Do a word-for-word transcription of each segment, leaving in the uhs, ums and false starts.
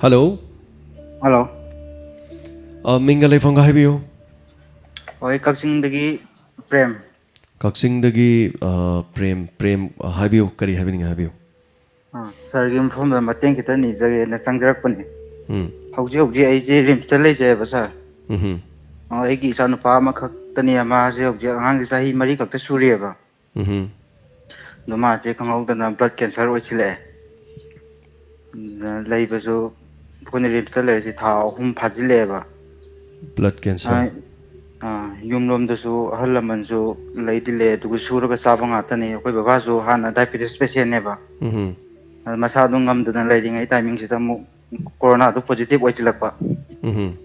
Hello. Hello. ꯑ, ꯃꯤꯡꯒ ꯂꯩꯐꯝꯒ ꯍꯥꯏꯕꯤꯌꯨ꯫ ꯍꯣꯏ, ꯀꯛꯆꯤꯡꯗꯒꯤ ꯄ꯭ꯔꯦꯝ꯫ ꯀꯛꯆꯤꯡꯗꯒꯤ, ꯑ, ꯄ꯭ꯔꯦꯝ, ꯄ꯭ꯔꯦꯝ, ꯑ, ꯍꯥꯏꯕꯤꯌꯨ, ꯀꯔꯤ ꯍꯥꯏꯕꯤꯅꯤꯡꯉꯦ ꯍꯥꯏꯕꯤꯌꯨ꯫ ꯑꯥ, ꯁꯥꯔꯒꯤ ꯃꯐꯝꯗ ꯃꯇꯦꯡ ꯈꯤꯇ ꯅꯤꯖꯒꯦꯅ ꯆꯪꯖꯔꯛꯄꯅꯦ꯫ ꯎꯝ, ꯍꯧꯖꯤꯛ ꯍꯧꯖꯤꯛ ꯑꯩꯁꯦ ꯔꯤꯝꯁꯇ ꯂꯩꯖꯩꯑꯕ, ꯁꯥꯔ꯫ ꯎꯝ, ꯑꯥ, ꯑꯩꯒꯤ ꯏꯆꯥꯅꯨꯄꯥ ꯑꯃꯈꯛꯇꯅꯦ, ꯃꯥꯁꯦ ꯍꯧꯖꯤꯛ ꯑꯉꯥꯡꯁꯦ ꯆꯍꯤ ꯃꯔꯤ ꯈꯛꯇ ꯁꯨꯔꯤꯑꯕ꯫ ꯎꯝ, ꯑꯗꯣ ꯃꯥꯁꯦ ꯈꯪꯍꯧꯗꯅ ꯕ꯭ꯂꯗ ꯀꯦꯟꯁꯔ ꯑꯣꯏꯁꯤꯜꯂꯛꯑꯦ꯫ ꯑꯗꯨꯅ ꯂꯩꯕꯁꯨ, ꯑꯩꯈꯣꯏꯅ ꯔꯤꯝꯁꯇ ꯂꯩꯔꯤꯁꯤ ꯊꯥ ꯑꯍꯨꯝ ꯐꯥꯖꯤꯜꯂꯛꯑꯦꯕ꯫ Blood cancer. ꯑꯥ, ꯌꯨꯝꯂꯣꯝꯗꯁꯨ ꯑꯍꯜ ꯂꯃꯟꯁꯨ ꯂꯩꯗꯤ ꯂꯩ, ꯑꯗꯨꯒ ꯁꯨꯔꯒ ꯆꯥꯕ ꯉꯥꯛꯇꯅꯤ꯫ ꯑꯩꯈꯣꯏ ꯕꯕꯥꯁꯨ ꯍꯥꯟꯅ ꯗꯥꯏꯕꯦꯇꯤꯁ ꯄꯦꯁꯦꯟꯅꯦꯕ꯫ ꯎꯝ, ꯑꯗ ꯃꯁꯥꯗꯣ ꯉꯝꯗꯅ ꯂꯩꯔꯤꯉꯩ ꯇꯥꯏꯃꯤꯡꯁꯤꯗ ꯑꯃꯨꯛ ꯀꯣꯔꯣꯅꯥꯗꯣ ꯄꯣꯖꯤꯇꯤꯚ ꯑꯣꯏꯁꯤꯜꯂꯛꯄ꯫ ꯎꯝ,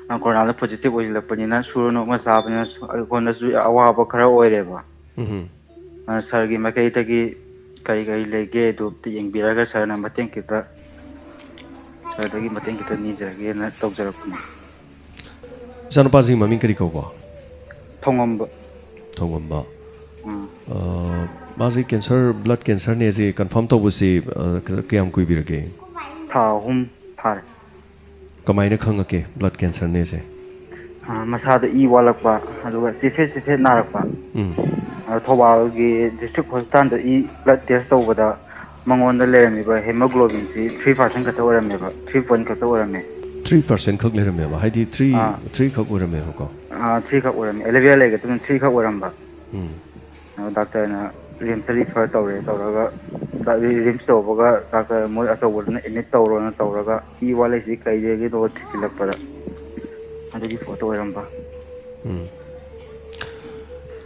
ꯑ, ꯀꯣꯔꯣꯅꯥꯗꯣ ꯄꯣꯖꯤꯇꯤꯚ ꯑꯣꯏꯁꯤꯜꯂꯛꯄꯅꯤꯅ ꯁꯨꯔ ꯅꯣꯝꯃ ꯆꯥꯕꯅꯤꯅ ꯁꯨ-, ꯑꯩꯉꯣꯟꯗꯁꯨ ꯑꯋꯥꯕ ꯈꯔ ꯑꯣꯏꯔꯦꯕ꯫ ꯎꯝ꯫ ꯑ, ꯁꯥꯔꯒꯤ ꯃꯥꯏꯀꯩꯗꯒꯤ ꯀꯔꯤ ꯀꯔꯤ ꯂꯩꯒꯦ ꯑꯗꯨ ꯑꯝꯇ ꯌꯦꯡꯕꯤꯔꯒ ꯁꯥꯔꯅ ꯃꯇꯦꯡ ꯈꯤꯇ, ꯁꯥꯔꯗꯒꯤ ꯃꯇꯦꯡ ꯈꯤꯇ ꯅꯤꯖꯒꯦꯅ ꯇꯧꯖꯔꯛꯄꯅꯦ꯫ ꯏꯆꯥꯅꯨꯄꯥꯁꯤꯒꯤ ꯃꯃꯤꯡ ꯀꯔꯤ ꯀꯧꯕ? ꯊꯣꯡꯉꯝꯕ꯫ ꯊꯣꯡꯉꯝꯕ꯫ ꯎꯝ꯫ ꯑ, ꯃꯥꯁꯤ ꯀꯦꯟꯁꯔ, ꯕ꯭ꯂꯗ ꯀꯦꯟꯁꯔꯅꯦ ꯁꯤ ꯀꯟꯐꯥꯔꯝ ꯇꯧꯕꯁꯤ, ꯑ, ꯀ-, ꯀꯌꯥꯝ ꯀꯨꯏꯕꯤꯔꯒꯦ? ꯊꯥ ꯑꯍꯨꯝ ꯐꯥꯔꯦ꯫ ꯀꯃꯥꯏꯅ ꯈꯪꯉꯛꯀꯦ ꯕ꯭ꯂꯗ ꯀꯦꯟꯁꯔꯅꯦꯁꯦ? ꯑ, ꯃꯁꯥꯗ ꯏ ꯋꯥꯠꯂꯛꯄ, ꯑꯗꯨꯒ ꯆꯤꯐꯦꯠ ꯆꯤꯐꯦꯠ ꯅꯥꯔꯛꯄ꯫ ꯎꯝ꯫ ꯑ, ꯊꯧꯕꯥꯜꯒꯤ ꯗꯤꯁꯇ꯭ꯔꯤꯛ ꯍꯣꯁꯄꯤꯇꯥꯜꯗ ꯏ ꯕ꯭ꯂꯗ ꯇꯦꯁ ꯇꯧꯕꯗ ꯃꯉꯣꯟꯗ ꯂꯩꯔꯝꯃꯤꯕ ꯍꯦꯃꯣꯒ꯭ꯂꯣꯕꯤꯟꯁꯤ ꯊ꯭ꯔꯤ ꯄꯥꯔꯁꯦꯟ ꯈꯛꯇ ꯑꯣꯏꯔꯝꯃꯦꯕ, ꯊ꯭ꯔꯤ ꯄꯣꯏꯟ ꯈꯛꯇ ꯑꯣꯏꯔꯝꯃꯦ꯫ ꯊ꯭ꯔꯤ ꯄꯥꯔꯁꯦꯟ ꯈꯛ ꯂꯩꯔꯝꯃꯦꯕ, ꯍꯥꯏꯗꯤ ꯊ꯭ꯔꯤ, ꯑꯥ꯫ ꯊ꯭ꯔꯤ ꯈꯛ ꯑꯣꯏꯔꯝꯃꯦꯕꯀꯣ? ꯑ, ꯊ꯭ꯔꯤ ꯈꯛ ꯑꯣꯏꯔꯝꯃꯦ, ꯑꯦꯂꯦꯚꯦꯜ ꯂꯩꯒꯗꯕꯅ ꯊ꯭ꯔꯤ ꯈꯛ ꯑꯣꯏꯔꯝꯕ꯫ ꯎꯝ꯫ ꯑꯗꯣ ꯗꯥꯛꯇꯔꯅ ꯔꯤꯝꯁꯇ ꯔꯤꯐꯔ ꯇꯧꯔꯦ, ꯇꯧꯔꯒ ꯗꯥ-, ꯔꯤ-, ꯔꯤꯝꯁ ꯇꯧꯕꯒ ꯗꯥꯛꯇꯔ ꯃꯣꯏ ꯑꯆꯧꯕꯗꯨꯅ ꯑꯦꯗꯃꯤꯠ ꯇꯧꯔꯣꯅ ꯇꯧꯔꯒ ꯏ ꯋꯥꯠꯂꯛꯏꯁꯤ ꯀꯩꯗꯒꯤꯅꯣ ꯊꯤꯖꯤꯜꯂꯛꯄꯗ ꯑꯗꯨꯒꯤ ꯄꯣꯠꯇꯣ ꯑꯣꯏꯔꯝꯕ꯫ ꯎꯝ꯫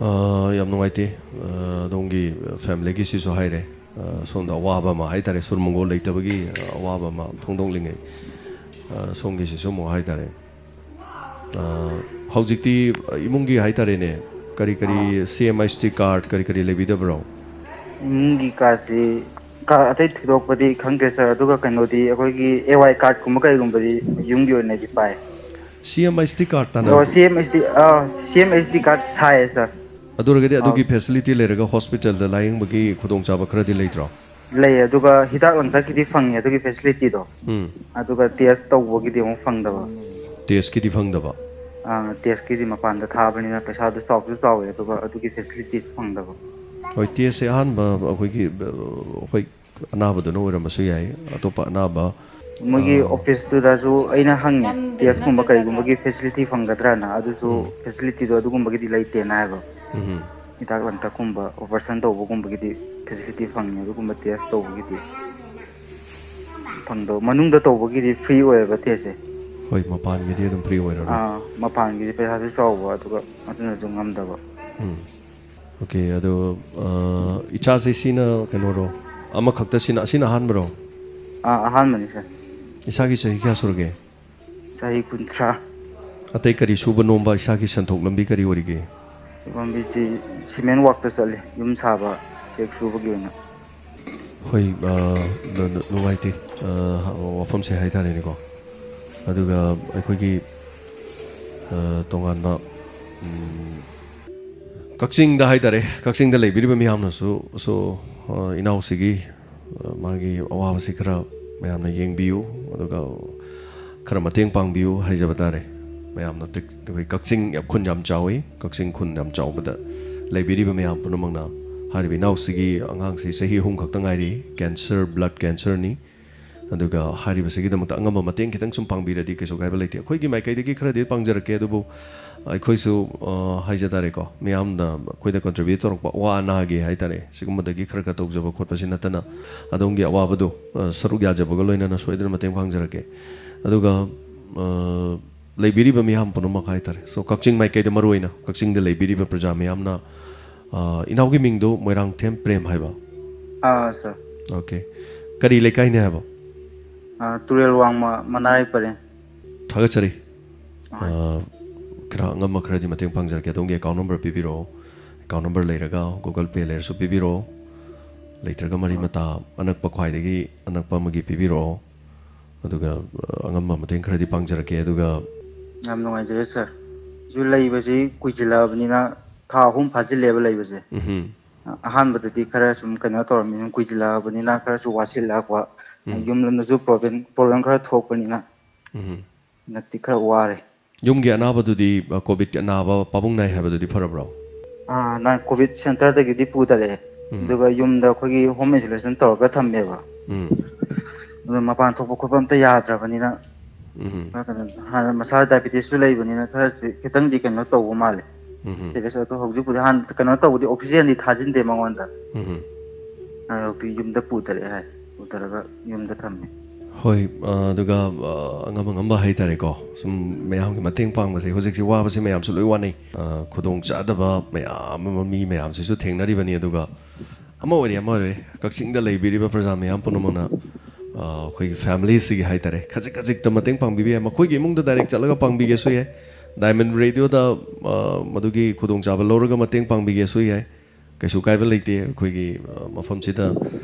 ꯑ, ꯌꯥꯝ ꯅꯨꯡꯉꯥꯏꯇꯦ꯫ ꯑ, ꯑꯗꯣꯝꯒꯤ ꯐꯦꯃꯤꯂꯤꯒꯤꯁꯤꯁꯨ ꯍꯥꯏꯔꯦ꯫ ꯑ, ꯁꯣꯝꯗ ꯑꯋꯥꯕ ꯑꯃ ꯍꯥꯏꯇꯥꯔꯦ, ꯁꯨꯔ ꯃꯪꯒꯣꯜ ꯂꯩꯇꯕꯒꯤ, ꯑ, ꯑꯋꯥꯕ ꯑꯃ ꯐꯣꯡꯗꯣꯛꯂꯤꯉꯩ, ꯑ, ꯁꯣꯝꯒꯤꯁꯤꯁꯨ ꯑꯃꯨꯛ ꯍꯥꯏꯇꯥꯔꯦ꯫ ꯑ, ꯍꯧꯖꯤꯛꯇꯤ ꯏꯃꯨꯡꯒꯤ ꯍꯥꯏꯇꯥꯔꯦꯅꯦ, ꯀꯔꯤ ꯀꯔꯤ, ꯑꯥ꯫ ꯁꯤ ꯑꯦꯝ ꯑꯩꯆ ꯇꯤ ꯀꯥꯔꯗ ꯀꯔꯤ ꯀꯔꯤ ꯂꯩꯕꯤꯗꯕ꯭ꯔꯣ? ꯏꯃꯨꯡꯒꯤ ꯀꯥꯔꯗꯁꯤ, ꯀꯥꯔꯗ ꯑꯇꯩ ꯊꯣꯏꯗꯣꯛꯄꯗꯤ ꯈꯪꯗ꯭ꯔꯦ ꯁꯥꯔ, ꯑꯗꯨꯒ ꯀꯩꯅꯣꯗꯤ, ꯑꯩꯈꯣꯏꯒꯤ ꯑꯦ ꯋꯥꯏ ꯀꯥꯔꯗꯀꯨꯝꯕ ꯀꯩꯒꯨꯝꯕꯗꯤ ꯌꯨꯝꯒꯤ ꯑꯣꯏꯅꯗꯤ ꯄꯥꯏ꯫ ꯁꯤ ꯑꯦꯝ ꯑꯩꯆ ꯇꯤ ꯀꯥꯔꯗ ꯑꯣ, ꯇꯥꯟꯅꯕ? ꯁꯤ ꯑꯦꯝ ꯑꯩꯆ ꯇꯤ, ꯑꯥ, ꯁꯤ ꯑꯦꯝ ꯑꯩꯆ ꯇꯤ ꯀꯥꯔꯗ ꯁꯥꯏꯌꯦ ꯁꯥꯔ꯫ ꯑꯗꯨ ꯑꯣꯏꯔꯒꯗꯤ ꯑꯥ꯫ ꯑꯗꯨꯒꯤ ꯐꯦꯁꯤꯂꯤꯇꯤ ꯂꯩꯔꯒ ꯍꯣꯁꯄꯤꯇꯥꯜꯗ ꯂꯥꯌꯦꯡꯕꯒꯤ ꯈꯨꯗꯣꯡꯆꯥꯕ ꯈꯔꯗꯤ ꯂꯩꯇ꯭ꯔꯣ? ꯂꯩ, ꯑꯗꯨꯒ ꯍꯤꯗꯥꯛ ꯂꯥꯡꯊꯛꯀꯤꯗꯤ ꯐꯪꯉꯦ ꯑꯗꯨꯒꯤ ꯐꯦꯁꯤꯂꯤꯇꯤꯗꯣ꯫ ꯎꯝ ꯑꯗꯨꯒ ꯇꯦꯁ ꯇꯧꯕꯒꯤꯗꯤ ꯑꯃꯨꯛ ꯐꯪꯗꯕ꯫ ꯇꯦꯁꯀꯤꯗꯤ ꯐꯪꯗꯕ꯫ ꯑꯥ, ꯇꯦꯁꯀꯤꯗꯤ ꯃꯄꯥꯟꯗ ꯊꯥꯕꯅꯤꯅ ꯄꯩꯁꯥꯗꯣ ꯆꯥꯎꯁꯨ ꯆꯥꯎꯋꯦ, ꯑꯗꯨꯒ ꯑꯗꯨꯒꯤ ꯐꯦꯁꯤꯂꯤꯇꯤꯁꯨ ꯐꯪꯗꯕ꯫ ꯍꯣꯏ, ꯇꯦꯁꯁꯦ ꯑꯍꯥꯟꯕ ꯑꯩꯈꯣꯏꯒꯤ ꯑꯩꯈꯣꯏ ꯑꯅꯥꯕꯗꯨꯅ ꯑꯣꯏꯔꯝꯕꯁꯨ ꯌꯥꯏ꯫ ꯑꯇꯣꯞꯄ ꯑꯅꯥꯕ ꯃꯣꯏꯒꯤ ꯑꯣꯐꯤꯁꯇꯨꯗꯁꯨ ꯑꯩꯅ ꯍꯪꯉꯦ, ꯇꯦꯁꯀꯨꯝꯕ ꯀꯩꯒꯨꯝꯕꯒꯤ ꯐꯦꯁꯤꯂꯤꯇꯤ ꯐꯪꯒꯗ꯭ꯔꯥꯅ꯫ ꯑꯗꯨꯁꯨ ꯐꯦꯁꯤꯂꯤꯇꯤꯗꯣ ꯑꯗꯨꯒꯨꯝꯕꯒꯤꯗꯤ ꯂꯩꯇꯦꯅ ꯍꯥꯏꯕ꯫ ꯎꯝ ꯍꯤꯗꯥꯛ ꯂꯥꯡꯊꯛꯀꯨꯝꯕ, ꯑꯣꯄꯔꯦꯁꯟ ꯇꯧꯕꯒꯨꯝꯕꯒꯤꯗꯤ ꯐꯦꯁꯤꯂꯤꯇꯤ ꯐꯪꯉꯦ, ꯑꯗꯨꯒꯨꯝꯕ ꯇꯦꯁ ꯇꯧꯕꯒꯤꯗꯤ ꯐꯪꯗꯕ꯫ ꯃꯅꯨꯡꯗ ꯇꯧꯕꯒꯤꯗꯤ ꯐ꯭ꯔꯤ ꯑꯣꯏꯌꯦꯕ ꯇꯦꯁꯁꯦ꯫ ꯍꯣꯏ, ꯃꯄꯥꯟꯒꯤꯗꯤ ꯑꯗꯨꯝ ꯐ꯭ꯔꯤ ꯑꯣꯏꯔꯔꯣꯏ꯫ ꯑꯥ, ꯃꯄꯥꯟꯒꯤꯗꯤ ꯄꯩꯁꯥꯁꯨ ꯆꯥꯎꯕ, ꯑꯗꯨꯒ ꯑꯗꯨꯅꯁꯨ ꯉꯝꯗꯕ꯫ ꯎꯝ ꯑꯣꯀꯦ꯫ ꯑꯗꯣ ꯑ, ꯏꯆꯥꯁꯦ ꯁꯤꯅ ꯀꯩꯅꯣꯔꯣ? ꯑꯃꯈꯛꯇ ꯁꯤꯅ ꯑꯁꯤꯅ ꯑꯍꯥꯟꯕꯔꯣ? ꯑꯥ, ꯑꯍꯥꯟꯕꯅꯤ ꯁꯥꯔ꯫ ꯏꯁꯥꯒꯤ ꯆꯍꯤ ꯀꯌꯥ ꯁꯨꯔꯒꯦ? ꯆꯍꯤ ꯀꯨꯟꯊ꯭ꯔꯥ꯫ ꯑꯇꯩ ꯀꯔꯤ ꯁꯨꯕ ꯅꯣꯝꯕ, ꯏꯁꯥꯒꯤ ꯁꯦꯟꯊꯣꯛ ꯂꯝꯕꯤ ꯀꯔꯤ ꯑꯣꯏꯔꯤꯒꯦ? ꯂꯝꯕꯤꯁꯤ ꯁꯤꯃꯦꯟ ꯋꯥꯛꯇ ꯆꯠꯂꯤ, ꯌꯨꯝ ꯁꯥꯕ, ꯆꯦꯛ ꯁꯨꯕꯒꯤ ꯑꯣꯏꯅ꯫ ꯍꯣꯏ, ꯑ, ꯅ- ꯅ- ꯅꯨꯡꯉꯥꯏꯇꯦ, ꯑ, ꯋꯥꯐꯝꯁꯦ ꯍꯥꯏꯇꯥꯔꯦꯅꯦꯀꯣ꯫ ꯑꯗꯨꯒ ꯑꯩꯈꯣꯏꯒꯤ ꯑ, ꯇꯣꯉꯥꯟꯕ, ꯎꯝ, ꯀꯛꯆꯤꯡꯗ ꯍꯥꯏꯇꯥꯔꯦ, ꯀꯛꯆꯤꯡꯗ ꯂꯩꯕꯤꯔꯤꯕ ꯃꯤꯌꯥꯝꯅꯁꯨ ꯁꯣ ꯑ, ꯏꯅꯥꯎꯁꯤꯒꯤ ꯑ, ꯃꯥꯒꯤ ꯑꯋꯥꯕꯁꯤ ꯈꯔ ꯃꯌꯥꯝꯅ ꯌꯦꯡꯕꯤꯌꯨ, ꯑꯗꯨꯒ ꯈꯔ ꯃꯇꯦꯡ ꯄꯥꯡꯕꯤꯌꯨ ꯍꯥꯏꯖꯕ ꯇꯥꯔꯦ꯫ ꯃꯌꯥꯝꯅ ꯇꯦꯛ- ꯑꯩꯈꯣꯏ ꯀꯛꯆꯤꯡ ꯈꯨꯟ ꯌꯥꯝ ꯆꯥꯎꯏ, ꯀꯛꯆꯤꯡ ꯈꯨꯟ ꯌꯥꯝ ꯆꯥꯎꯕꯗ ꯂꯩꯕꯤꯔꯤꯕ ꯃꯌꯥꯝ ꯄꯨꯝꯅꯃꯛꯅ ꯍꯥꯏꯔꯤꯕ ꯏꯅꯥꯎꯁꯤꯒꯤ ꯑꯉꯥꯡꯁꯤ ꯆꯍꯤ ꯑꯍꯨꯝ ꯈꯛꯇ ꯉꯥꯏꯔꯤ, ꯀꯦꯟꯁꯔ, ꯕ꯭ꯂꯗ ꯀꯦꯟꯁꯔꯅꯤ꯫ ꯑꯗꯨꯒ ꯍꯥꯏꯔꯤꯕꯁꯤꯒꯤꯗꯃꯛꯇ ꯑꯉꯝꯕ ꯃꯇꯦꯡ ꯈꯤꯇꯪ ꯁꯨꯝ ꯄꯥꯡꯕꯤꯔꯗꯤ ꯀꯩꯁꯨ ꯀꯥꯏꯕ ꯂꯩꯇꯦ꯫ ꯑꯩꯈꯣꯏꯒꯤ ꯃꯥꯏꯀꯩꯗꯒꯤ ꯈꯔꯗꯤ ꯄꯥꯡꯖꯔꯛꯀꯦ, ꯑꯗꯨꯕꯨ ꯑꯩꯈꯣꯏꯁꯨ, ꯑ, ꯍꯥꯏꯖ ꯇꯥꯔꯦꯀꯣ, ꯃꯤꯌꯥꯝꯅ ꯑꯩꯈꯣꯏꯗ ꯀꯟꯇ꯭ꯔꯤꯕ꯭ꯌꯨꯠ ꯇꯧꯔꯛꯄ ꯑꯋꯥ ꯑꯅꯥꯒꯤ ꯍꯥꯏ ꯇꯥꯔꯦ, ꯁꯤꯒꯨꯝꯕꯗꯒꯤ ꯈꯔ ꯈꯔ ꯇꯧꯖꯕ ꯈꯣꯠꯄꯁꯤ ꯅꯠꯇꯅ ꯑꯗꯣꯝꯒꯤ ꯑꯋꯥꯕꯗꯨ, ꯑ, ꯁꯔꯨꯛ ꯌꯥꯖꯕꯒ ꯂꯣꯏꯅꯅ ꯁꯣꯏꯗꯅ ꯃꯇꯦꯡ ꯄꯥꯡꯖꯔꯛꯀꯦ꯫ ꯑꯗꯨꯒ, ꯑ, ꯂꯩꯕꯤꯔꯤꯕ ꯃꯤꯌꯥꯝ ꯄꯨꯝꯅꯃꯛ ꯍꯥꯏ ꯇꯥꯔꯦ, ꯁꯣ ꯀꯛꯆꯤꯡ ꯃꯥꯏꯀꯩꯗ ꯃꯔꯨꯑꯣꯏꯅ ꯀꯛꯆꯤꯡꯗ ꯂꯩꯕꯤꯔꯤꯕ ꯄ꯭ꯔꯖꯥ ꯃꯤꯌꯥꯝꯅ, ꯑ, ꯏꯅꯥꯎꯒꯤ ꯃꯤꯡꯗꯣ ꯃꯣꯏꯔꯥꯡꯊꯦꯝ ꯄ꯭ꯔꯦꯝ ꯍꯥꯏꯕ? ꯑꯥ, ꯁꯥꯔ꯫ ꯑꯣꯀꯦ꯫ ꯀꯔꯤ ꯂꯩꯀꯥꯏꯅꯦ ꯍꯥꯏꯕ? ꯑꯥ, ꯇꯨꯔꯦꯜ ꯋꯥꯡꯃ, ꯃꯅꯥꯔꯩ ꯄꯔꯦꯡ꯫ ꯊꯥꯒꯠꯆꯔꯤ꯫ ꯑꯥ꯫ ꯑ, ꯈꯔ ꯑꯉꯝꯕ ꯈꯔꯗꯤ ꯃꯇꯦꯡ ꯄꯥꯡꯖꯔꯛꯀꯦ꯫ ꯑꯗꯣꯝꯒꯤ ꯑꯦꯀꯥꯎꯟ ꯅꯝꯕꯔ ꯄꯤꯕꯤꯔꯛꯑꯣ꯫ ꯑꯦꯀꯥꯎꯟ ꯅꯝꯕꯔ ꯂꯩꯔꯒ Google Pay ꯂꯩꯔꯁꯨ ꯄꯤꯕꯤꯔꯛꯑꯣ꯫ ꯂꯩꯇ꯭ꯔꯒ ꯃꯔꯤ ꯃꯇꯥ ꯑꯅꯛꯄ, ꯈ꯭ꯋꯥꯏꯗꯒꯤ ꯑꯅꯛꯄ ꯑꯃꯒꯤ ꯄꯤꯕꯤꯔꯛꯑꯣ꯫ ꯑꯗꯨꯒ, ꯑ, ꯑꯉꯝꯕ ꯃꯇꯦꯡ ꯈꯔꯗꯤ ꯄꯥꯡꯖꯔꯛꯀꯦ꯫ ꯑꯗꯨꯒ ꯌꯥꯝ ꯅꯨꯡꯉꯥꯏꯖꯔꯦ ꯁꯥꯔ꯫ ꯑꯩꯁꯨ ꯂꯩꯕꯁꯤ ꯀꯨꯏꯁꯤꯜꯂꯛꯑꯕꯅꯤꯅ, ꯊꯥ ꯑꯍꯨꯝ ꯐꯥꯖꯤꯜꯂꯦꯕ ꯂꯩꯕꯁꯦ꯫ ꯎꯝꯍꯨꯝ꯫ ꯑꯍꯥꯟꯕꯗꯗꯤ ꯈꯔ ꯁꯨꯝ ꯀꯩꯅꯣ ꯇꯧꯔꯝꯃꯤ, ꯁꯨꯝ ꯀꯨꯏꯁꯤꯜꯂꯛꯑꯕꯅꯤꯅ ꯈꯔꯁꯨ ꯋꯥꯁꯤꯜꯂꯛꯄ, ꯎꯝ. ꯌꯨꯝ ꯂꯣꯝꯗꯁꯨ ꯄ꯭ꯔꯣꯕ꯭ꯂꯦꯝ ꯄ꯭ꯔꯣꯕ꯭ꯂꯦꯝ ꯈꯔ ꯊꯣꯛꯄꯅꯤꯅ ꯎꯝ. ꯍꯟꯗꯛꯇꯤ ꯈꯔ ꯋꯥꯔꯦ꯫ ꯌꯨꯝꯒꯤ ꯑꯅꯥꯕꯗꯨꯗꯤ, ꯑ, ꯀꯣꯚꯤꯗꯀꯤ ꯑꯅꯥꯕ ꯄꯥꯕꯨꯡ ꯅꯥꯏ ꯍꯥꯏꯕꯗꯨꯗꯤ ꯐꯔꯕ꯭ꯔꯣ? ꯑꯥ, ꯅꯥꯏ, ꯀꯣꯚꯤꯗ ꯁꯦꯟꯇꯔꯗꯒꯤꯗꯤ ꯄꯨꯊꯔꯛꯑꯦ꯫ ꯎꯝ. ꯑꯗꯨꯒ ꯌꯨꯝꯗ ꯑꯩꯈꯣꯏꯒꯤ ꯍꯣꯝ ꯑꯥꯏꯁꯣꯂꯦꯁꯟ ꯇꯧꯔꯒ ꯊꯝꯃꯦꯕ꯫ ꯎꯝ. ꯑꯗꯨ ꯃꯄꯥꯟ ꯊꯣꯛꯄ ꯈꯣꯠꯄ ꯑꯝꯇ ꯌꯥꯗ꯭ꯔꯕꯅꯤꯅ ꯎꯝ. ꯈꯔ ꯀꯩꯅꯣ, ꯍꯥꯟꯅ ꯃꯁꯥ ꯗꯥꯏꯕꯤꯇꯤꯁꯁꯨ ꯂꯩꯕꯅꯤꯅ ꯈꯔ ꯈꯤꯇꯪꯗꯤ ꯀꯩꯅꯣ ꯇꯧꯕ ꯃꯥꯜꯂꯦ꯫ ꯎꯝ. ꯁꯤꯔꯤꯌꯁ ꯑꯗꯣ ꯍꯧꯖꯤꯛꯄꯨꯗꯤ ꯍꯥꯟꯅ ꯀꯩꯅꯣ ꯇꯧꯕꯗꯤ, ꯑꯣꯛꯁꯤꯖꯦꯟꯗꯤ ꯊꯥꯖꯤꯟꯗꯦ ꯃꯉꯣꯟꯗ꯫ ꯎꯝ. ꯑꯗꯣ ꯍꯧꯖꯤꯛꯇꯤ ꯌꯨꯝꯗ ꯄꯨꯊꯔꯛꯑꯦ ꯍꯥꯏ, ꯄꯨꯊꯔꯒ ꯌꯨꯝꯗ ꯊꯝꯃꯦ꯫ ꯍꯣꯏ, ꯑ, ꯑꯗꯨꯒ, ꯑ, ꯑꯉꯝ ꯑꯉꯝꯕ ꯍꯥꯏꯇꯥꯔꯦꯀꯣ, ꯁꯨꯝ ꯃꯌꯥꯝꯒꯤ ꯃꯇꯦꯡ ꯄꯥꯡꯕꯁꯦ, ꯍꯧꯖꯤꯛꯁꯦ ꯋꯥꯕꯁꯦ ꯃꯌꯥꯝꯁꯨ ꯂꯣꯏ ꯋꯥꯅꯩ꯫ ꯑ, ꯈꯨꯗꯣꯡ ꯆꯥꯗꯕ ꯃꯌꯥꯝ ꯑꯃ ꯃꯤ ꯃꯌꯥꯝꯁꯤꯁꯨ ꯊꯦꯡꯅꯔꯤꯕꯅꯤ꯫ ꯑꯗꯨꯒ ꯑꯃ ꯑꯣꯏꯔꯦ, ꯑꯃ ꯑꯣꯏꯔꯦ, ꯀꯛꯆꯤꯡꯗ ꯂꯩꯕꯤꯔꯤꯕ ꯄ꯭ꯔꯖꯥ ꯃꯌꯥꯝ ꯄꯨꯝꯅꯃꯛꯅ, ꯑ, ꯑꯩꯈꯣꯏꯒꯤ ꯐꯦꯃꯤꯂꯤꯁꯤꯒꯤ ꯍꯥꯏꯇꯥꯔꯦ, ꯈꯖꯤꯛ ꯈꯖꯤꯛꯇ ꯃꯇꯦꯡ ꯄꯥꯡꯕꯤꯕ ꯌꯥꯏ꯫ ꯃꯈꯣꯏꯒꯤ ꯏꯃꯨꯡꯗ ꯗꯥꯏꯔꯦꯛ ꯆꯠꯂꯒ ꯄꯥꯡꯕꯤꯒꯦꯁꯨ ꯌꯥꯏ꯫ ꯗꯥꯏꯃꯟ ꯔꯦꯗꯤꯑꯣꯗ, ꯑ, ꯃꯗꯨꯒꯤ ꯈꯨꯗꯣꯡꯆꯥꯕ ꯂꯧꯔꯒ ꯃꯇꯦꯡ ꯄꯥꯡꯕꯤꯒꯦꯁꯨ ꯌꯥꯏ꯫ ꯀꯩꯁꯨ ꯀꯥꯏꯕ ꯂꯩꯇꯦ꯫ ꯑꯩꯈꯣꯏꯒꯤ, ꯑ, ꯃꯐꯝꯁꯤꯗ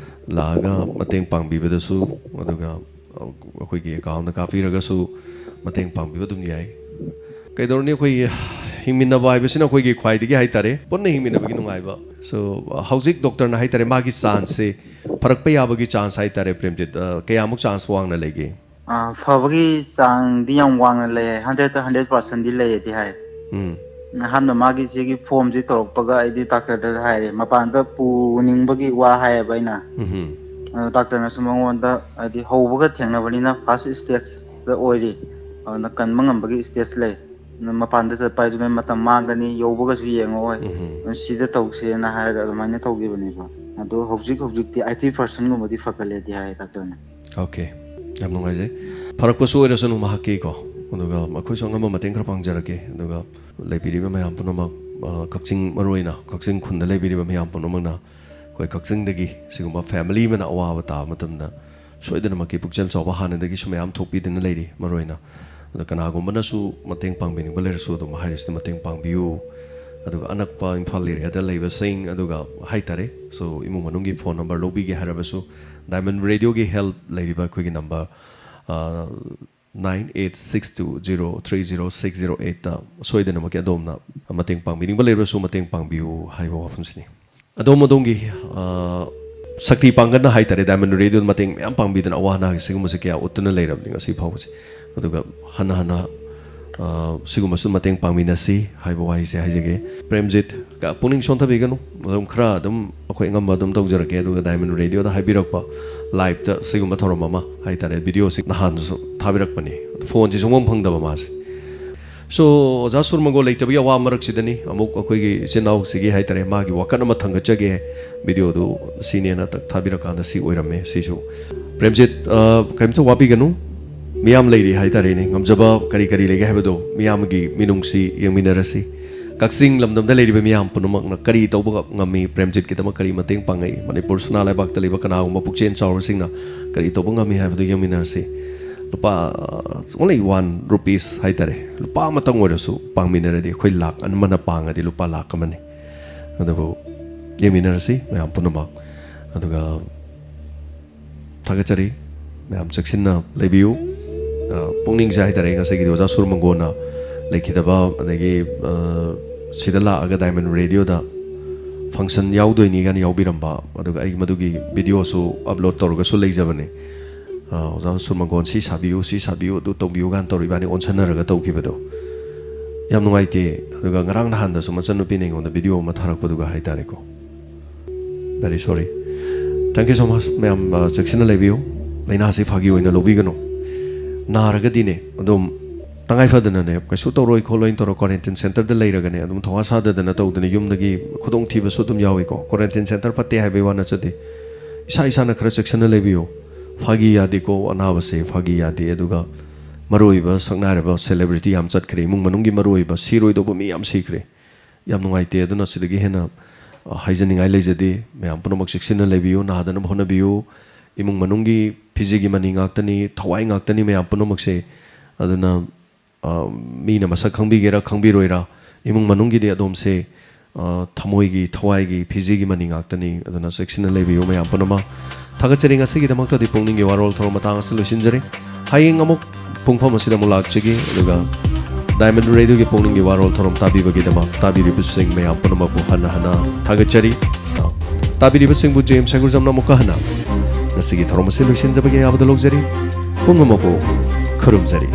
ꯂꯥꯛꯑꯒ ꯃꯇꯦꯡ ꯄꯥꯡꯕꯤꯕꯗꯁꯨ, ꯑꯗꯨꯒ, ꯑ, ꯑꯩꯈꯣꯏꯒꯤ ꯑꯦꯀꯥꯎꯟꯗ ꯀꯥꯞꯄꯤꯔꯒꯁꯨ ꯃꯇꯦꯡ ꯄꯥꯡꯕꯤꯕ ꯑꯗꯨꯝ ꯌꯥꯏ꯫ ꯀꯩꯗꯧꯔꯨꯅꯤ, ꯑꯩꯈꯣꯏꯒꯤ ꯍꯤꯡꯃꯤꯟꯅꯕ ꯍꯥꯏꯕꯁꯤꯅ ꯑꯩꯈꯣꯏꯒꯤ ꯈ꯭ꯋꯥꯏꯗꯒꯤ ꯍꯥꯏꯇꯥꯔꯦ, ꯄꯨꯟꯅ ꯍꯤꯡꯃꯤꯟꯅꯕꯒꯤ ꯅꯨꯡꯉꯥꯏꯕ꯫ So, ꯍꯧꯖꯤꯛ ꯗꯣꯛꯇꯔꯅ ꯍꯥꯏꯇꯥꯔꯦ, ꯃꯥꯒꯤ ꯆꯥꯟꯁꯁꯦ, ꯐꯔꯛꯄ ꯌꯥꯕꯒꯤ ꯆꯥꯟꯁ ꯍꯥꯏꯇꯥꯔꯦ, ꯄ꯭ꯔꯦꯝꯖꯤꯠ, ꯑ, ꯀꯌꯥꯃꯨꯛ ꯆꯥꯟꯁ ꯋꯥꯡꯅ ꯂꯩꯒꯦ? ꯑꯥ, ꯐꯕꯒꯤ ꯆꯥꯡꯗꯤ ꯌꯥꯝ ꯋꯥꯡꯅ ꯂꯩ, ꯍꯟꯗ꯭ꯔꯦꯠꯇ ꯍꯟꯗ꯭ꯔꯦꯠ ꯄꯥꯔꯁꯦꯟꯗꯤ ꯂꯩꯌꯦꯗꯤ ꯍꯥꯏ꯫ ꯎꯝ. ꯑꯍꯥꯟꯕ ꯃꯥꯒꯤ ꯁꯤꯒꯤ ꯐꯣꯝꯁꯤ ꯇꯧꯔꯛꯄꯒ ꯑꯩꯗꯤ ꯗꯥꯛꯇꯔꯗ ꯍꯥꯏꯔꯦ, ꯃꯄꯥꯟꯗ ꯄꯨꯅꯤꯡꯕꯒꯤ ꯋꯥ ꯍꯥꯏꯌꯦꯕ ꯑꯩꯅ꯫ ꯎꯝ. ꯑꯗꯣ ꯗꯥꯛꯇꯔꯅꯁꯨ ꯃꯉꯣꯟꯗ, ꯍꯥꯏꯗꯤ ꯍꯧꯕꯒ ꯊꯦꯡꯅꯕꯅꯤꯅ ꯐꯥꯔꯁ ꯁ꯭ꯇꯦꯖꯇ ꯑꯣꯏꯔꯤ, ꯑꯗꯨꯅ ꯀꯟꯕ ꯉꯝꯕꯒꯤ ꯁ꯭ꯇꯦꯖ ꯂꯩ, ꯑꯗꯨꯅ ꯃꯄꯥꯟꯗ ꯆꯠꯄ ꯍꯥꯏꯗꯨꯅ ꯃꯇꯝ ꯃꯥꯡꯒꯅꯤ, ꯌꯧꯕꯒꯁꯨ ꯌꯦꯡꯉꯛꯑꯣꯏ, ꯎꯝ. ꯑꯗꯨꯅ ꯁꯤꯗ ꯇꯧꯁꯦꯅ ꯍꯥꯏꯔꯒ ꯑꯗꯨꯃꯥꯏꯅ ꯇꯧꯈꯤꯕꯅꯦꯕ꯫ ꯑꯗꯣ ꯍꯧꯖꯤꯛ ꯍꯧꯖꯤꯛꯇꯤ ꯑꯥꯏꯇꯤ ꯄꯥꯔꯁꯦꯟꯒꯨꯝꯕꯗꯤ ꯐꯒꯠꯂꯦꯗꯤ ꯍꯥꯏ ꯗꯥꯛꯇꯔꯅ꯫ ꯑꯣꯀꯦ, ꯌꯥꯝ ꯅꯨꯡꯉꯥꯏꯖꯩ꯫ ꯐꯔꯛꯄꯁꯨ ꯑꯣꯏꯔꯁꯅꯨ ꯃꯍꯥꯛꯀꯤꯀꯣ, ꯑꯗꯨꯒ ꯑꯩꯈꯣꯏꯁꯨ ꯑꯉꯝꯕ ꯃꯇꯦꯡ ꯈꯔ ꯄꯥꯡꯖꯔꯛꯀꯦ꯫ ꯑꯗꯨꯒ ꯂꯩꯕꯤꯔꯤꯕ ꯃꯌꯥꯝ ꯄꯨꯝꯅꯃꯛ, ꯑ, ꯀꯛꯆꯤꯡ, ꯃꯔꯨꯑꯣꯏꯅ ꯀꯛꯆꯤꯡ ꯈꯨꯟꯗ ꯂꯩꯕꯤꯔꯤꯕ ꯃꯌꯥꯝ ꯄꯨꯝꯅꯃꯛꯅ, ꯑꯩꯈꯣꯏ ꯀꯛꯆꯤꯡꯗꯒꯤ ꯁꯤꯒꯨꯝꯕ ꯐꯦꯃꯤꯂꯤ ꯑꯃꯅ ꯑꯋꯥꯕ ꯇꯥꯕ ꯃꯇꯝꯗ ꯁꯣꯏꯗꯅꯃꯛꯀꯤ ꯄꯨꯛꯆꯦꯜ ꯆꯥꯎꯕ ꯍꯥꯟꯅꯗꯒꯤꯁꯨ ꯃꯌꯥꯝ ꯊꯣꯛꯄꯤꯗꯨꯅ ꯂꯩꯔꯤ꯫ ꯃꯔꯨꯑꯣꯏꯅ ꯑꯗꯣ ꯀꯅꯥꯒꯨꯝꯕꯅꯁꯨ ꯃꯇꯦꯡ ꯄꯥꯡꯕꯤꯅꯤꯡꯕ ꯂꯩꯔꯁꯨ ꯑꯗꯨꯝ ꯍꯥꯏꯔꯤꯁꯤꯗ ꯃꯇꯦꯡ ꯄꯥꯡꯕꯤꯌꯨ꯫ ꯑꯗꯨꯒ ꯑꯅꯛꯄ ꯏꯝꯐꯥꯜ ꯑꯦꯔꯤꯌꯥꯗ ꯂꯩꯕꯁꯤꯡ, ꯑꯗꯨꯒ ꯍꯥꯏꯇꯥꯔꯦ, so, ꯏꯃꯨꯡ ꯃꯅꯨꯡꯒꯤ ꯐꯣꯟ ꯅꯝꯕꯔ ꯂꯧꯕꯤꯒꯦ ꯍꯥꯏꯔꯕꯁꯨ, ꯗꯥꯏꯃꯟ ꯔꯦꯗꯤꯑꯣꯒꯤ ꯍꯦꯜꯞ ꯂꯩꯔꯤꯕ ꯑꯩꯈꯣꯏꯒꯤ ꯅꯝꯕꯔ, ꯑ, nine eight six two zero three zero six zero eight ꯇ ꯁꯣꯏꯗꯅꯃꯛꯀꯤ ꯑꯗꯣꯝꯅ ꯃꯇꯦꯡ ꯄꯥꯡꯕꯤꯅꯤꯡꯕ ꯂꯩꯔꯕꯁꯨ ꯃꯇꯦꯡ ꯄꯥꯡꯕꯤꯌꯨ ꯍꯥꯏꯕ ꯋꯥꯐꯝꯁꯤꯅꯤ꯫ ꯑꯗꯣꯝ ꯑꯗꯣꯝꯒꯤ, ꯑ, ꯁꯛꯇꯤ ꯄꯥꯡꯒꯜꯅ ꯍꯥꯏꯇꯥꯔꯦ, Diamond Radio ꯗ ꯃꯇꯦꯡ ꯃꯌꯥꯝ ꯄꯥꯡꯕꯤꯗꯅ ꯑꯋꯥ ꯑꯅꯥꯒꯤ ꯁꯤꯒꯨꯝꯕꯁꯦ ꯀꯌꯥ ꯎꯠꯇꯨꯅ ꯂꯩꯔꯕꯅꯤ ꯉꯁꯤ ꯐꯥꯎꯕꯁꯦ꯫ ꯑꯗꯨꯒ ꯍꯟꯅ ꯍꯟꯅ, ꯑ, ꯁꯤꯒꯨꯝꯕꯁꯨ ꯃꯇꯦꯡ ꯄꯥꯡꯃꯤꯟꯅꯁꯤ ꯍꯥꯏꯕ ꯋꯥꯍꯩꯁꯦ ꯍꯥꯏꯖꯒꯦ꯫ ꯄ꯭ꯔꯦꯝꯖꯤꯠ, ꯀ-, ꯄꯨꯛꯅꯤꯡ ꯁꯣꯟꯊꯕꯤꯒꯅꯨ, ꯑꯗꯨꯝ ꯈꯔ ꯑꯗꯨꯝ ꯑꯩꯈꯣꯏ ꯑꯉꯝꯕ ꯑꯗꯨꯝ ꯇꯧꯖꯔꯛꯀꯦ꯫ ꯑꯗꯨꯒ Diamond Radio ꯗ ꯍꯥꯏꯕꯤꯔꯛꯄ live ꯇ ꯁꯤꯒꯨꯝꯕ ꯊꯧꯔꯝ ꯑꯃ ꯍꯥꯏꯇꯥꯔꯦ, video ꯁꯤ ꯅꯍꯥꯟꯁꯨ ꯊꯥꯕꯤꯔꯛꯄꯅꯤ, phone ꯁꯤ ꯁꯨꯡꯐꯪ ꯐꯪꯗꯕ ꯃꯥꯁꯦ꯫ So, ꯑꯣꯖꯥ ꯁꯨꯔ ꯃꯪꯒꯣꯜ ꯂꯩꯇꯕꯒꯤ ꯑꯋꯥꯕ ꯃꯔꯛꯁꯤꯗꯅꯤ ꯑꯃꯨꯛ ꯑꯩꯈꯣꯏꯒꯤ ꯏꯆꯤꯟ ꯏꯅꯥꯎꯁꯤꯒꯤ ꯍꯥꯏꯇꯥꯔꯦ, ꯃꯥꯒꯤ ꯋꯥꯀꯠ ꯑꯃ ꯊꯥꯡꯒꯠꯆꯒꯦ꯫ Video ꯗꯨ ꯁꯤꯅꯦꯅ ꯇꯛ ꯊꯥꯕꯤꯔꯀꯥꯟꯗ ꯁꯤ ꯑꯣꯏꯔꯝꯃꯦ꯫ ꯁꯤꯁꯨ ꯄ꯭ꯔꯦꯝꯖꯤꯠ, ꯑ, ꯀꯔꯤꯝꯇ ꯋꯥꯕꯤꯒꯅꯨ, ꯃꯤꯌꯥꯝ ꯂꯩꯔꯤ ꯍꯥꯏꯇꯥꯔꯦꯅꯦ꯫ ꯉꯝꯖꯕ ꯀꯔꯤ ꯀꯔꯤ ꯂꯩꯒꯦ ꯍꯥꯏꯕꯗꯣ ꯃꯤꯌꯥꯝꯒꯤ ꯃꯤꯅꯨꯡꯁꯤ ꯌꯦꯡꯃꯤꯟꯅꯔꯁꯤ꯫ ꯀꯛꯆꯤꯡ ꯂꯝꯗꯝꯗ ꯂꯩꯔꯤꯕ ꯃꯤꯌꯥꯝ ꯄꯨꯝꯅꯃꯛꯅ ꯀꯔꯤ ꯇꯧꯕ ꯉꯝꯃꯤ, ꯄ꯭ꯔꯦꯝꯖꯤꯠꯀꯤꯗꯃꯛ ꯀꯔꯤ ꯃꯇꯦꯡ ꯄꯥꯡꯉꯛꯏ, ꯃꯅꯤꯄꯨꯔ ꯁꯅꯥ ꯂꯩꯕꯥꯛꯇ ꯂꯩꯕ ꯀꯅꯥꯒꯨꯝꯕ ꯄꯨꯛꯆꯦꯜ ꯆꯥꯎꯔꯁꯤꯡꯅ ꯀꯔꯤ ꯇꯧꯕ ꯉꯝꯃꯤ ꯍꯥꯏꯕꯗꯨ ꯌꯦꯡꯃꯤꯟꯅꯔꯁꯤ꯫ ꯂꯨꯄꯥ, ꯑ, only one rupees ꯍꯥꯏꯇꯥꯔꯦ, ꯂꯨꯄꯥ ꯑꯃꯇꯪ ꯑꯣꯏꯔꯁꯨ ꯄꯥꯡꯃꯤꯟꯅꯔꯗꯤ, ꯑꯩꯈꯣꯏ ꯂꯥꯛ ꯑꯃꯅ ꯄꯥꯡꯉꯗꯤ ꯂꯨꯄꯥ ꯂꯥꯛ ꯑꯃꯅꯤ꯫ ꯑꯗꯨꯕꯨ ꯌꯦꯡꯃꯤꯟꯅꯔꯁꯤ ꯃꯌꯥꯝ ꯄꯨꯝꯅꯃꯛ꯫ ꯑꯗꯨꯒ ꯊꯥꯒꯠꯆꯔꯤ, ꯃꯌꯥꯝ ꯆꯦꯛꯁꯤꯟꯅ ꯂꯩꯕꯤꯌꯨ꯫ ꯑ, ꯄꯨꯛꯅꯤꯡꯁꯦ ꯍꯥꯏꯇꯥꯔꯦ, ꯉꯁꯥꯏꯒꯤꯗꯤ ꯑꯣꯖꯥ ꯁꯨꯔ ꯃꯪꯒꯣꯟꯅ ꯂꯩꯈꯤꯗꯕ, ꯑꯗꯒꯤ, ꯑ, ꯁꯤꯗ ꯂꯥꯛꯑꯒ Diamond Radio ꯗ function ꯌꯥꯎꯗꯣꯏꯅꯤ ꯀꯥꯏꯅ ꯌꯥꯎꯕꯤꯔꯝꯕ, ꯑꯗꯨꯒ ꯑꯩ ꯃꯗꯨꯒꯤ video ꯁꯨ upload ꯇꯧꯔꯒꯁꯨ ꯂꯩꯖꯕꯅꯤ꯫ ꯑ, ꯑꯣꯖꯥ ꯁꯨꯔ ꯃꯪꯒꯣꯟ ꯁꯤ ꯁꯥꯕꯤꯌꯨ, ꯁꯤ ꯁꯥꯕꯤꯌꯨ, ꯑꯗꯨ ꯇꯧꯕꯤꯌꯨ ꯀꯥꯏꯅ ꯇꯧꯔ ꯏꯕꯥꯅꯤ ꯑꯣꯟꯁꯟꯅꯔꯒ ꯇꯧꯈꯤꯕꯗꯣ ꯌꯥꯝ ꯅꯨꯡꯉꯥꯏꯇꯦ꯫ ꯑꯗꯨꯒ ꯉꯔꯥꯡ ꯅꯍꯥꯟꯗꯁꯨ ꯃꯆꯟꯅꯨꯄꯤꯅ ꯑꯩꯉꯣꯟꯗ video ꯑꯃ ꯊꯥꯔꯛꯄꯗꯨꯒ ꯍꯥꯏꯇꯥꯔꯦꯀꯣ, very sorry꯫ Thank you so much꯫ ꯃꯌꯥꯝ, ꯑ, ꯆꯦꯛꯁꯤꯟꯅ ꯂꯩꯕꯤꯌꯨ꯫ ꯂꯥꯏꯅꯥꯁꯤ ꯐꯥꯒꯤ ꯑꯣꯏꯅ ꯂꯧꯕꯤꯒꯅꯨ꯫ ꯅꯥꯔꯒꯗꯤꯅꯦ, ꯑꯗꯨꯝ ꯇꯉꯥꯏ ꯐꯗꯅꯅꯦ, ꯀꯩꯁꯨ ꯇꯧꯔꯣꯏ ꯈꯣꯠꯂꯣꯏꯅ ꯇꯧꯔ quarantine center ꯗ ꯂꯩꯔꯒꯅꯦ, ꯑꯗꯨꯝ ꯊꯧꯋꯥ ꯁꯥꯗꯗꯅ ꯇꯧꯗꯅ ꯌꯨꯝꯗꯒꯤ ꯈꯨꯗꯣꯡꯊꯤꯕꯁꯨ ꯑꯗꯨꯝ ꯌꯥꯎꯏꯀꯣ꯫ Quarantine center ꯐꯠꯇꯦ ꯍꯥꯏꯕꯒꯤ ꯋꯥ ꯅꯠꯆꯗꯦ꯫ ꯏꯁꯥ ꯏꯁꯥꯅ ꯈꯔ ꯆꯦꯛꯁꯤꯟꯅ ꯂꯩꯕꯤꯌꯨ꯫ ꯐꯥꯒꯤ ꯌꯥꯗꯦꯀꯣ, ꯑꯅꯥꯕꯁꯦ ꯐꯥꯒꯤ ꯌꯥꯗꯦ꯫ ꯑꯗꯨꯒ ꯃꯔꯨꯑꯣꯏꯕ ꯁꯛꯅꯥꯏꯔꯕ celebrity ꯌꯥꯝ ꯆꯠꯈ꯭ꯔꯦ, ꯏꯃꯨꯡ ꯃꯅꯨꯡꯒꯤ ꯃꯔꯨꯑꯣꯏꯕ ꯁꯤꯔꯣꯏꯗꯧꯕ ꯃꯤ ꯌꯥꯝ ꯁꯤꯈ꯭ꯔꯦ꯫ ꯌꯥꯝ ꯅꯨꯡꯉꯥꯏꯇꯦ꯫ ꯑꯗꯨꯅ ꯁꯤꯗꯒꯤ ꯍꯦꯟꯅ, ꯑ, ꯍꯥꯏꯖꯅꯤꯡꯉꯥꯏ ꯂꯩꯖꯗꯦ꯫ ꯃꯌꯥꯝ ꯄꯨꯝꯅꯃꯛ ꯆꯦꯛꯁꯤꯟꯅ ꯂꯩꯕꯤꯌꯨ, ꯅꯥꯗꯅꯕ ꯍꯣꯠꯅꯕꯤꯌꯨ꯫ ꯏꯃꯨꯡ ꯃꯅꯨꯡꯒꯤ ꯐꯤꯖꯤꯒꯤ ꯃꯅꯤ ꯉꯥꯛꯇꯅꯤ, ꯊꯋꯥꯏ ꯉꯥꯛꯇꯅꯤ ꯃꯌꯥꯝ ꯄꯨꯝꯅꯃꯛꯁꯦ꯫ ꯑꯗꯨꯅ, ꯑ, ꯃꯤꯅ ꯃꯁꯛ ꯈꯪꯕꯤꯒꯦꯔꯥ ꯈꯪꯕꯤꯔꯣꯏꯔꯥ, ꯏꯃꯨꯡ ꯃꯅꯨꯡꯒꯤꯗꯤ ꯑꯗꯣꯝꯁꯦ, ꯑ, ꯊꯃꯣꯏꯒꯤ, ꯊꯋꯥꯏꯒꯤ, ꯐꯤꯖꯤꯒꯤ ꯃꯅꯤ ꯉꯥꯛꯇꯅꯤ꯫ ꯑꯗꯨꯅ ꯆꯦꯛꯁꯤꯟꯅ ꯂꯩꯕꯤꯌꯨ ꯃꯌꯥꯝ ꯄꯨꯝꯅꯃꯛ꯫ ꯊꯥꯒꯠꯆꯔꯤ꯫ ꯉꯁꯤꯒꯤꯗꯃꯛꯇꯗꯤ ꯄꯨꯛꯅꯤꯡꯒꯤ ꯋꯥꯔꯣꯜ ꯊꯧꯔꯝ ꯃꯇꯥꯡ ꯑꯁꯤ ꯂꯣꯏꯁꯤꯟꯖꯔꯤ꯫ ꯍꯌꯦꯡ ꯑꯃꯨꯛ ꯄꯨꯡꯐꯝ ꯑꯁꯤꯗ ꯑꯃꯨꯛ ꯂꯥꯛꯆꯒꯦ꯫ ꯑꯗꯨꯒ Diamond Radio ꯒꯤ ꯄꯨꯛꯅꯤꯡꯒꯤ ꯋꯥꯔꯣꯜ ꯊꯧꯔꯝ ꯇꯥꯕꯤꯕꯒꯤꯗꯃꯛ ꯇꯥꯕꯤꯔꯤꯕꯁꯤꯡ ꯃꯌꯥꯝ ꯄꯨꯝꯅꯃꯛꯄꯨ ꯍꯟꯅ ꯍꯟꯅ ꯊꯥꯒꯠꯆꯔꯤ꯫ ꯇꯥꯕꯤꯔꯤꯕꯁꯤꯡꯕꯨ ꯖꯦꯝꯁ ꯁꯒꯨꯔꯖꯝꯅ ꯑꯃꯨꯛꯀ ꯍꯟꯅ ꯉꯁꯤꯒꯤ ꯊꯧꯔꯝ ꯑꯁꯤ ꯂꯣꯏꯁꯤꯟꯖꯕꯒꯤ ꯑꯌꯥꯕꯗ ꯂꯧꯖꯔꯤ꯫ ꯄꯨꯝꯅꯃꯛꯄꯨ ꯈꯨꯔꯨꯝꯖꯔꯤ꯫